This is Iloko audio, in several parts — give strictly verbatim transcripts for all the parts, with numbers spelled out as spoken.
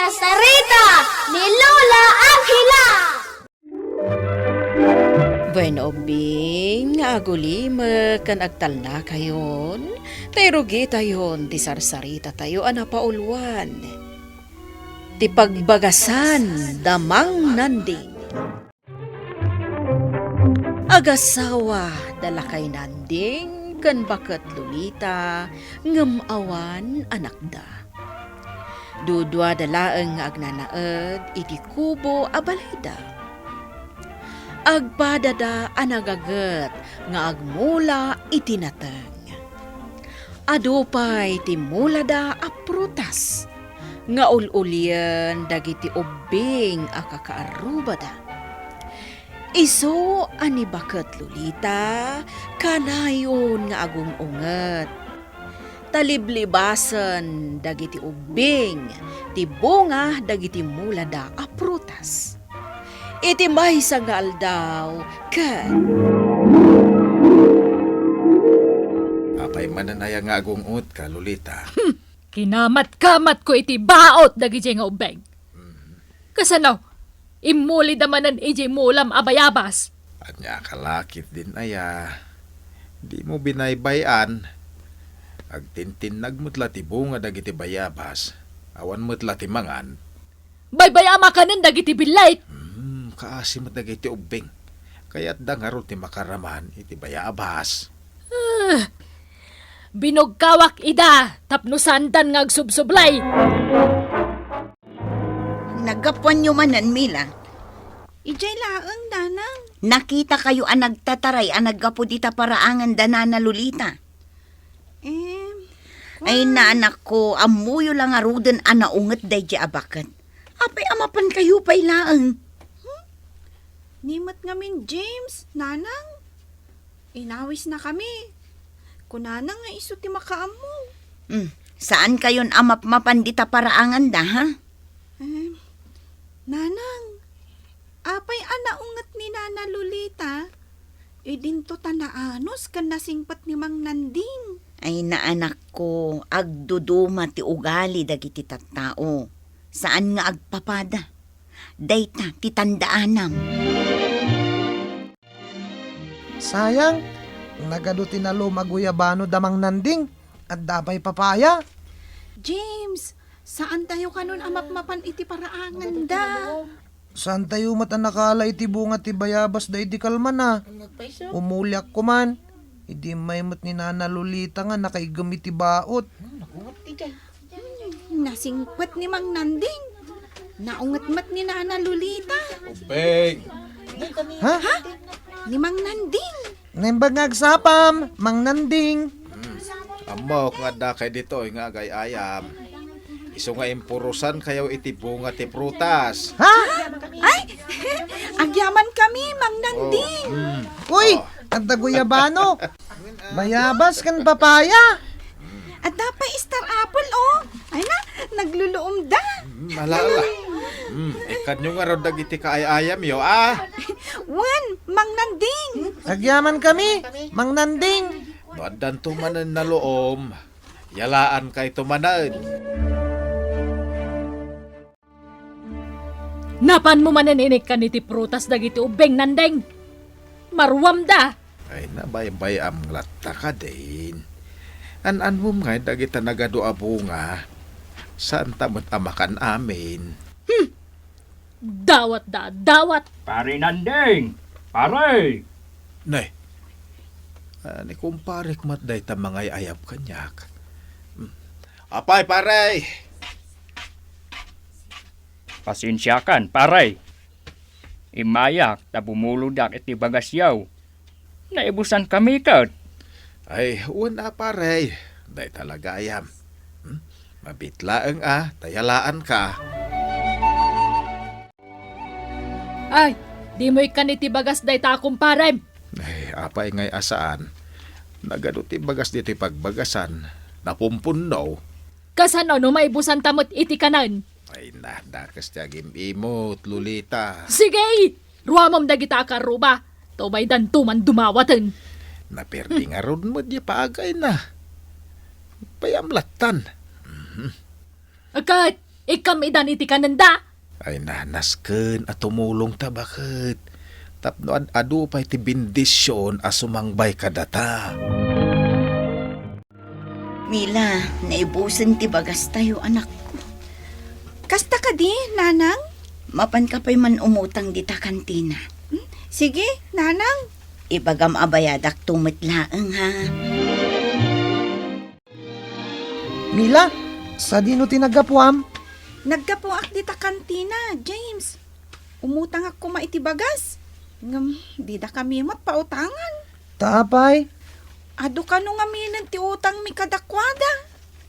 Sarita ni Lola Angela. Wen ubbing nga agulimek ken agtalnakayon, ta irugitayon ti sarsaritatayo a napauluan, ti pagbagasan da Mang Nanding. Agasawa da lakay Nanding ken baket Lolita ngem awan anakda. Duduada laeng nga agnanaed iti kubo a balayda. Agpadada a nagaget nga agmula iti nateng. Adu pay ti mulada a prutas nga ul-ulien dagiti ubbing a kakaarrubada. Isu a ni baket Lolita kanayon nga agung-unget. Ta liblibasen dagiti ubbing ti bunga dagiti mulada a prutas. Iti maysa nga aldaw, ket Apay manen aya nga agung-ungetka, Lolita? Hmm, kinamat-kamatko iti baot dagidiay nga ubbing. Kasano? Immulida manen idiay mulam a bayabas. Ania a kalakit din aya? Dimo binaybay-an. Agtintinnag met la ti bunga dagiti bayabas. Awan met la ti mangan. Baybay-am a kanen dagiti billit. Hmm, kaasi met dagiti ubbing. Kayatda ngarud ti makaraman iti bayabas. Ah, binugkawak ida tapno saandan nga agsubsublay. Naggapuanyo manen, Mila? Idiay laeng, Nanang. Nakitakayo a nagtataray a naggapu dita paraangan da Nana Lolita. Em, Ay, kuan. Naanakko, ammoyo la ngaruden a naunget daydi a baket. Apay a mapankayo pay laeng? Hmm? Ni met ngamin, James, Nanang. Inawisnakami. Kunana nga isu ti makaammo. Hmm, saankayon a mapmapan dita paraanganda, ha? Em, Nanang, apay a naunget ni Nana Lolita? Idinto ta naanus ken nasingpet ni Mang Nanding. Ay, naanakko, agduduma ti ugali dagiti tattao. Saan nga agpapada. Dayta ti tandaanam. Sayang, nagadu ti nalom a guyabano da Mang Nanding. Adda pay papaya. James, saantayo kanon a mapmapan iti paraanganda. Saantayo met a nakala iti bunga ti bayabas daydi kalman a. Umuliakko man. Idi immay met ni Nana Lolita nga nakaiggem iti baot. Nasingpet ni Mang Nanding. Naunget met ni Nana Lolita. Ubbing! Ha? Ha? Ni Mang Nanding. Naimbag nga agsapam, Mang Nanding. Hmm. Ammok nga addakay ditoy nga agay-ayam. Isu nga impurosankayo iti bunga ti prutas. Ha? Ay! Agyamankami, Mang Nanding. Oh, hmm. Uy! Oh. Adda guyabano. Bayabas ken papaya. Adda pay star apple, oh. Ay na, nagluluomda. Mm, ala, ala. Mm, ikkanyo ngarud dagiti kaay-ayamyo, ah. Wen, Mang Nanding. Agyamankami, Mang Nanding. No addanto manen nalom, yalaankayto manen. Napanmo manen inikkan iti prutas dagiti ubbing, Nanding. Maruamda. Ay, nabaybay-am latta kadin. An-anmom ngay dagita nagadu a bunga. Saanta met a makan amin. Hmm. Dawat da, dawat. Pare Nanding! Pare! Nay. Ah, ni kumparek met dayta mangay-ayab kaniak. Hmm. Apay, pare! Pasensiakan, pare. Immayak ta bumulodak iti bagasyo. Naibusankami ket. Ay, wen a, pare. Dayta la gayam. Hmm? Mabiit laeng a, ta yalaanka. Ay, dimo ikkan iti bagas dayta a kumparem. Ay, apay ngay a saan? Nagadu ti bagas ditoy pagbagasan. Napumpunno. Kasano no maibusanta met iti kanen? Ay na, dakes ti agim-imot, Lolita. Sige! Ruamem dagita a karruba, ta umaydanto man dumawaten. Naperdi ngarud met diay paagayna. Payam lattan. Mhm. Ket, Ikkam idan iti kanenda. Ay, nasken a tumulongta, baket. Tapno ad-adu pay ti bendision a sumangbay kadata. Mila, naibusen ti bagastayo, anakko. Kasta kadi, Nanang? Mapanka pay man umutang dita kantina. Hmm? Sige, Nanang. Ibagam a bayadakto met laeng, ha? Mila, sadino ti naggapuam? Naggapuak dita kantina, James. Umutangak koma iti bagas. Ngem, dida kami met pautangan. Ta apay? Adu kano ngaminen ti utangmi kadakuada.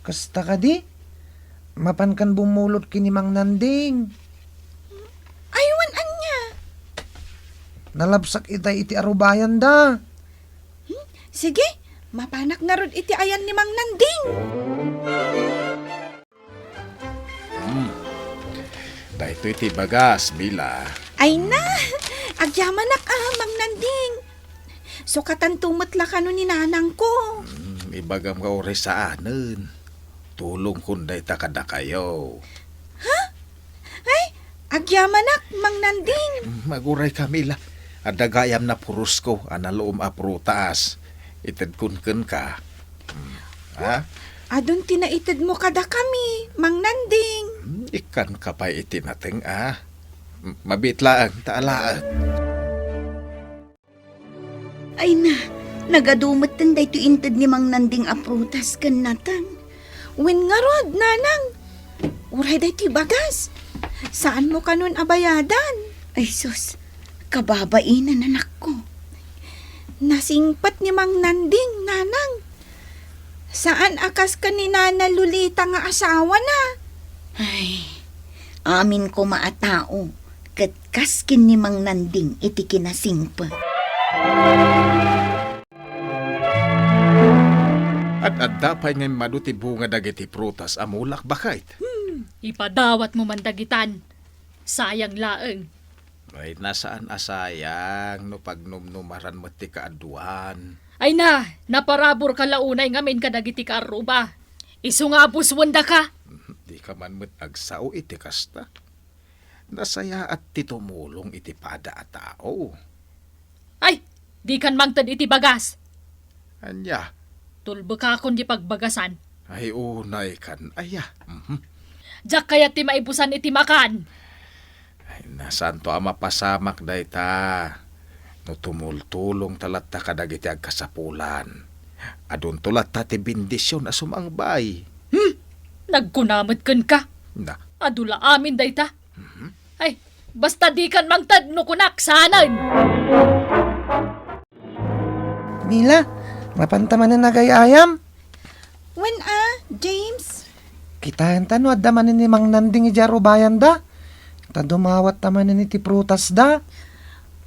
Kasta kadi? Mapankan bummulot ken ni Mang Nanding. Ay, wen ania? Nalabsak itay iti arubayanda. Hmm? Sige, mapanak ngarud iti ayan ni Mang Nanding. Hmm. Daytoy ti bagas, Mila. Ay na, agyamanak a, Mang Nanding. Sukatanto met la kano ni nanangko. Hmm, ibagam nga uray saanen. Tulongkon dayta kadakayo. Ha? Ay, agyamanak, Mang Nanding. Hmm, aguray, Mila. Adda gayam napurosko a naluom a prutas. Itedkon kenka. Hmm. Ha? Adun ti naitedmo kadakami, Mang Nanding. Hmm, ikkanka pay iti nateng, a. M-, mabiit laeng, ta alaek. Ay na, nagadu metten daytoy inted ni Mang Nanding a prutas ken nateng. Wen ngarud, Nanang. Uray daytoy bagas. Saanmo kanon a bayadan. Ay sus, kababainan, anakko. Nasingpet ni Mang Nanding, Nanang. Saan a kas ken ni Nana Lolita nga asawana. Ay, amin koma a tao, ket kas ken ni Mang Nanding iti kinasingpet. Ad-adda pay nga immadu ti bunga dagiti prutas a mulak, baket. Hmm, ipadawatmo man dagitan. Sayang laeng. Ay, nasaan a sayang no pagnumnumaran met ti kaaduan. Ay na, naparaburka la unay ngamin kadagiti kaarruba. Isu nga abuswendaka. Dika man met agsao iti kasta. Nasayaat ti tumulong iti pada a tao. Ay, dikan mangted iti bagas. Ania? Tulbekakon di pagbagasan. Ay, unay kan aya. Mhm. Diak kayat ti maibusan iti makan. Ay, nasanto a mapasamak dayta. No tumultulongta latta kadagiti agkasapulan, adunto latta ti bendision a sumangbay. Hmm? Nagkuna met kenka? Na. Adu la amin dayta. Mhm. Ay, basta dikan mangted no kunak saanen. Mila, mapanta manen agay-ayam? Wen a, James? Kitaenta no adda manen ni Mang Nanding idiay arubayanda. Ta dumawatta manen iti prutasda.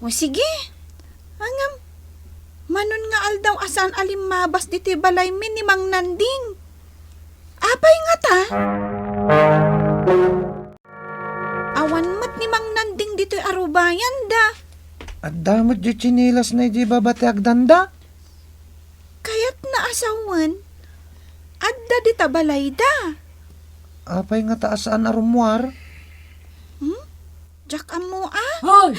O sige. Ngem, manon nga aldaw a saan a limmabas ditoy balaymi ni Mang Nanding? Apay ngata? Awan met ni Mang Nanding ditoy arubayanda. Adda met diay tsinelasna idiay baba ti agdanda. Kayatna a sawen, adda dita balayda. Apay ngata a saan a rummuar? Hmm? Diak ammo a? Hoy!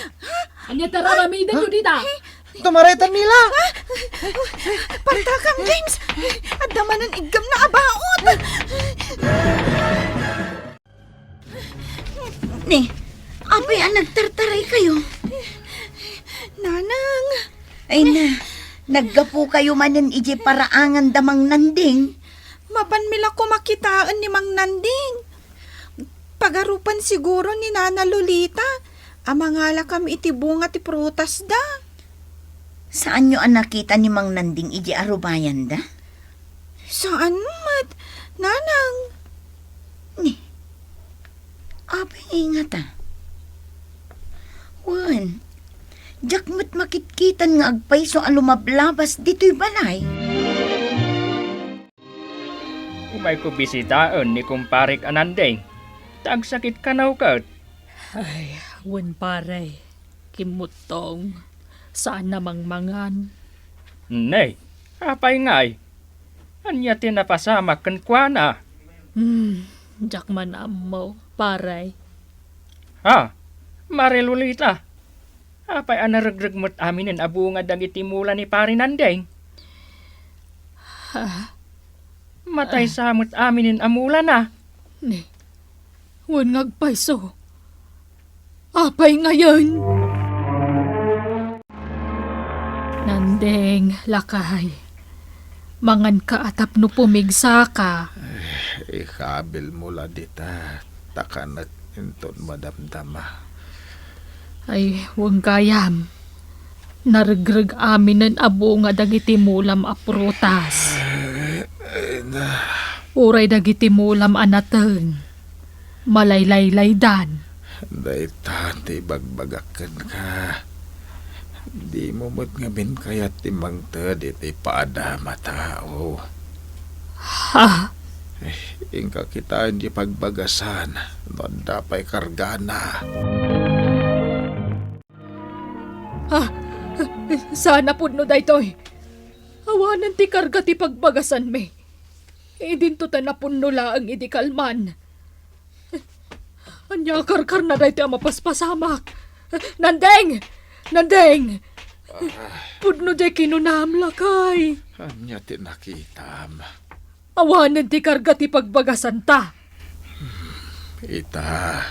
Ania ti ar-aramidenyo dita? Tumaray ta, Mila! Partakam, James! Adda manen iggamna a baot! Ni, apay a nagtartaraykayo? Nanang! Ay na, naggapukayo manen idiay paraangan da Mang Nanding? Mapanmi la koma kitaen ni Mang Nanding. Pagarupan siguro ni Nana Lolita a mangalakam iti bunga ti prutasda. Saanyo a nakita ni Mang Nanding idiay arubayanda? Saan met, Nanang. Ni, apay ngata? Wen, diak met makitkitan nga agpayso a lumablabas ditoy balay. Umayko bisitaen ni kumparek a Nanding. Ta agsakit kano ket. Ay, wen pare, kimmuttong. Saan a mangmangan. Ne, apay ngay? Ania ti napasamak kenkuana? Hmm, diak man ammo. Pare. Ha? Mare Lolita? Apay a naregreg met aminen a bunga dagiti mula ni Pare Nandeng? Ha? Matay Ah. sa met aminen a mulana. Ni, wen nga agpayso. Apay ngayen? Nandeng, lakay. Manganka a tapno pumigsaka. Eh, ikabilmo la dita, ta kanek inton madamdama. Ay, wen gayam. Naregreg aminen a bunga dagiti mulam a prutas. Eh, eh, na. Uray dagiti mulam a nateng. Malaylaylaydan. Dayta ti ibagbagak kenka. Dimo met ngamin kayat ti mangted iti paadam a tao. Ha? Eh, inka kitaen ti pagbagasan no adda pay kargana. Ha? Saan a pudno daytoy? Awanen ti karga ti pagbagasanmi. Idinto ta napunno laeng idi kalman. Ania a karkarna daytoy a mapaspasamak? Nandeng! Nandeng! Ah. Pudno diay kinunam, lakay. Ania ti nakitam? Awanen ti karga ti pagbagasanta. Ita,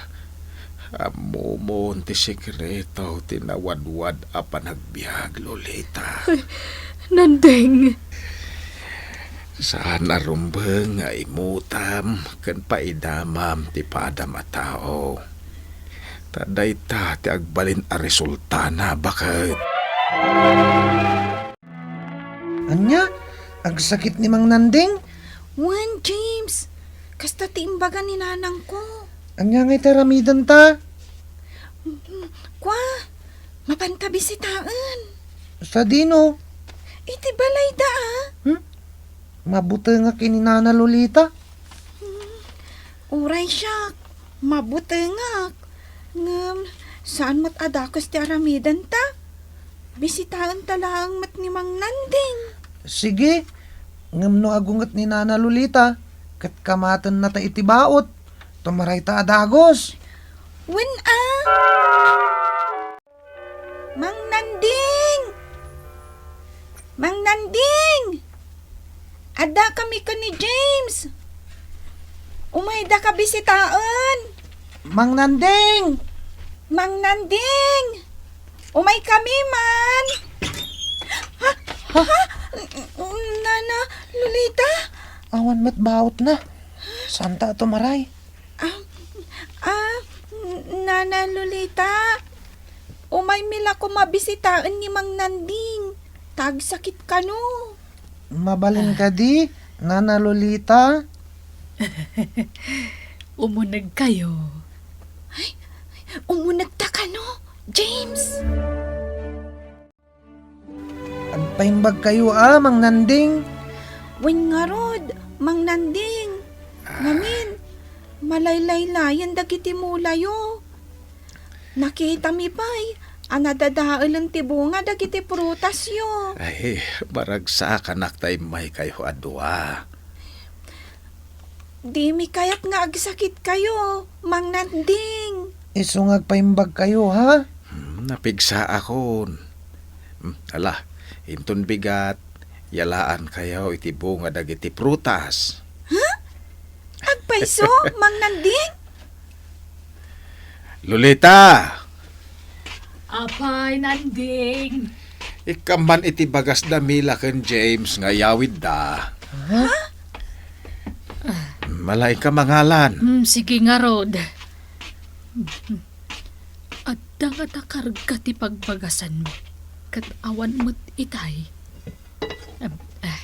ammomon ti sekreto ti nawadwad a panagbiag, Lolita. Nandeng. Saan a rumbeng nga imutam ken paidamam ti paadam a tao. Ta dayta ti agbalin a resultana, baket. Ania? Agsakit ni Mang Nanding? Wen, James. Kasta ti imbaga ni nanangko. Ania ngay ti aramidenta? Kua, mapanta bisitaen. Sadino? Iti balayda, a. Hmm? Mabutengak ken ni Nana Lolita? Hmm, uray siak, mabutengak. Ngem, saan met a dakes ti aramidenta. Bisitaenta laeng met ni Mang Nanding. Sige, ngem no agunget ni Nana Lolita, ket kamatennata iti baot, tumarayta a dagus. Wen a. Mang Nanding! Mang Nanding! Addakami ken ni James. Umaydaka bisitaen. Mang Nanding! Mang Nanding! Umaykami man! Ha? Ha? Ha? Nana Lolita? Awan met baotna. Saanta a tumaray? Ah, ah, Nana Lolita, umaymi la koma bisitaen ni Mang Nanding. Ta agsakit kano. Mabalin kadi, Nana Lolita? Umunegkayo. Ay, umunegta kano, James? Agpaimbagkayo a, Mang Nanding? Wen ngarud, Mang Nanding. Ah. Ngamin, malaylaylayen dagiti mulayo. Nakitami pay a nadadaelen ti bunga dagiti prutasyo. Ay, maragsakanak ta immaykayo a dua. Dimi kayat nga agsakitkayo, Mang Nanding. Isu nga agpaimbagkayo, ha? Hmm, napigsaakon. Hmm, ala, inton bigat, yalaankayo iti bunga dagiti prutas. Ha? Agpayso, Mang Nanding? Lolita! Apay, Nanding. Ikkan man iti bagasda Mila ken James nga iyawidda. Ha? Malaika mangalan. Hmm, sige ngarud. Adda nga nakarga ti pagbagasanmi. Ket awan met itay. Em, eh.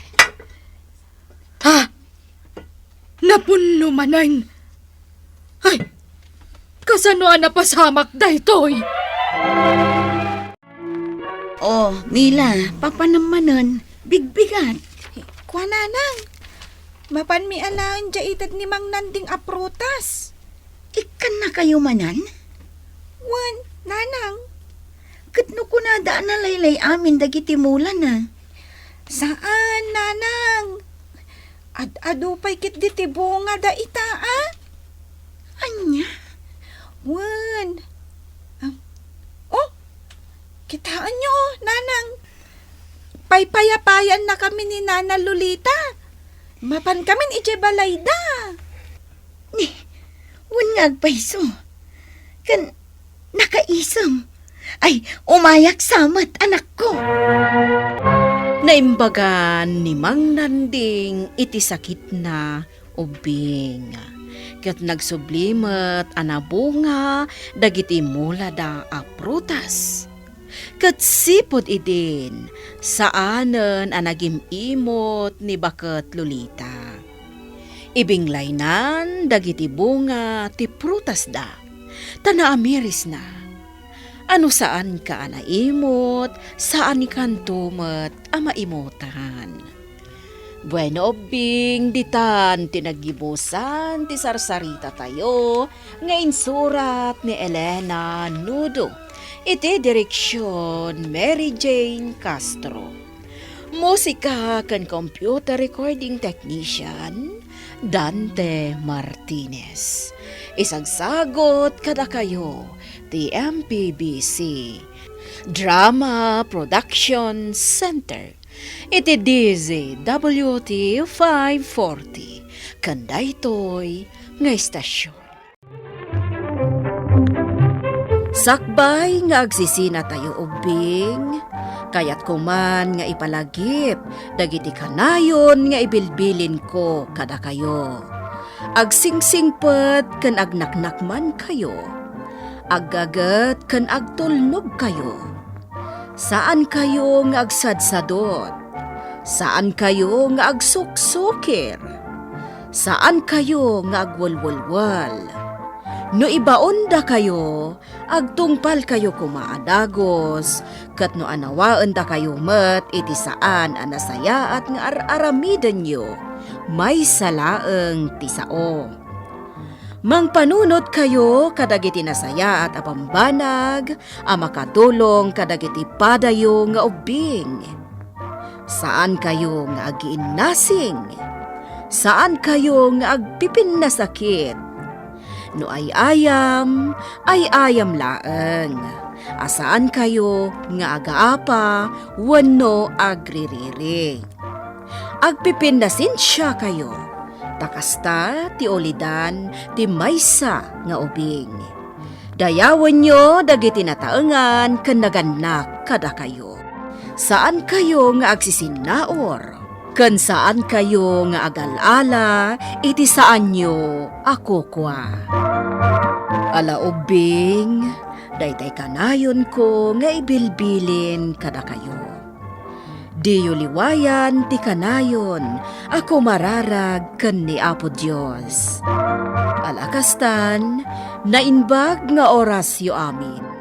Ha? Napunno manen. Ay, kasano a napasamak daytoy? Oh, Mila, papanam manen, bigbigat. Kua, Nanang, mapanmi alaen diay ited ni Mang Nanding a prutas. Ikkannakayo manen? Wen, Nanang. Ket no kunada a nalaylay amin dagiti mulana? Saan, Nanang. Ad-adu pay ketdi ti bungada ita, a? Ania? Wen. Ah, oh, kitaenyo, Nanang. Paypayapayannakami ni Nana Lolita. Mapankamin idiay balayda. Ni, wen nga agpayso. Ken nakaisem. Ay, umayak sa met, anakko. Naimbagan ni Mang Nanding iti sakitna, ubbing. Ket nagsubli met a nabunga dagiti mulada a prutas. Ket sipud idin, saanen a nagim-imot ni baket Lolita. Ibinglaynan dagiti bunga ti prutasda, ta naamirisna. A no saanka a naimot, saankanto met a maimutan. Bueno, ubbing, ditan ti naggibusan ti sarsarita tayo nga insurat ni Elena Nudo, iti direksyon Mary Jane Castro. Musika ken computer recording technician, Dante Martinez. Isagsagot kadakayo ti M P B C Drama Production Center iti D Z W T five forty, ken daytoy nga istasyon. Sakbay nga agsisina tayo ubbing, kayatko man nga ipalagip dagiti kanayon nga ibilbilinko kadakayo. Agsingsingpet ken agnaknakmankayo. Aggaget ken agtulnogkayo. Saankayo nga agsadsadot. Saankayo nga agsuksukir. Saankayo nga agwelwelwel. No ibaondakayo, agtungpalkayo koma a dagus, ket no anawaendakayo met iti saan a nasayaat nga ar-aramidenyo, maysa laeng ti sao. Mangpanunotkayo kadagiti nasayaat a bambanag a makatulong kadagiti padayo nga ubbing. Saankayo nga agiinnasing. Saankayo nga agpipinnasakit. No ay-ayam, ay-ayam laeng. A saankayo nga agaapa wenno agririri. Agpipinnasensiakayo, ta kasta ti ulidan ti maysa nga ubing. Dayawenyo dagiti nataengan ken nagannak kadakayo. Saankayo nga agsisinnaur, ken saankayo nga agal-ala iti saanyo a kukua. Ala ubbing, daytay kanayonko nga ibilbilin kadakayo. Diyo liwayan ti kanayon a kumararag ken ni Apo Dios. Ala kastan, naimbag nga orasyo amin.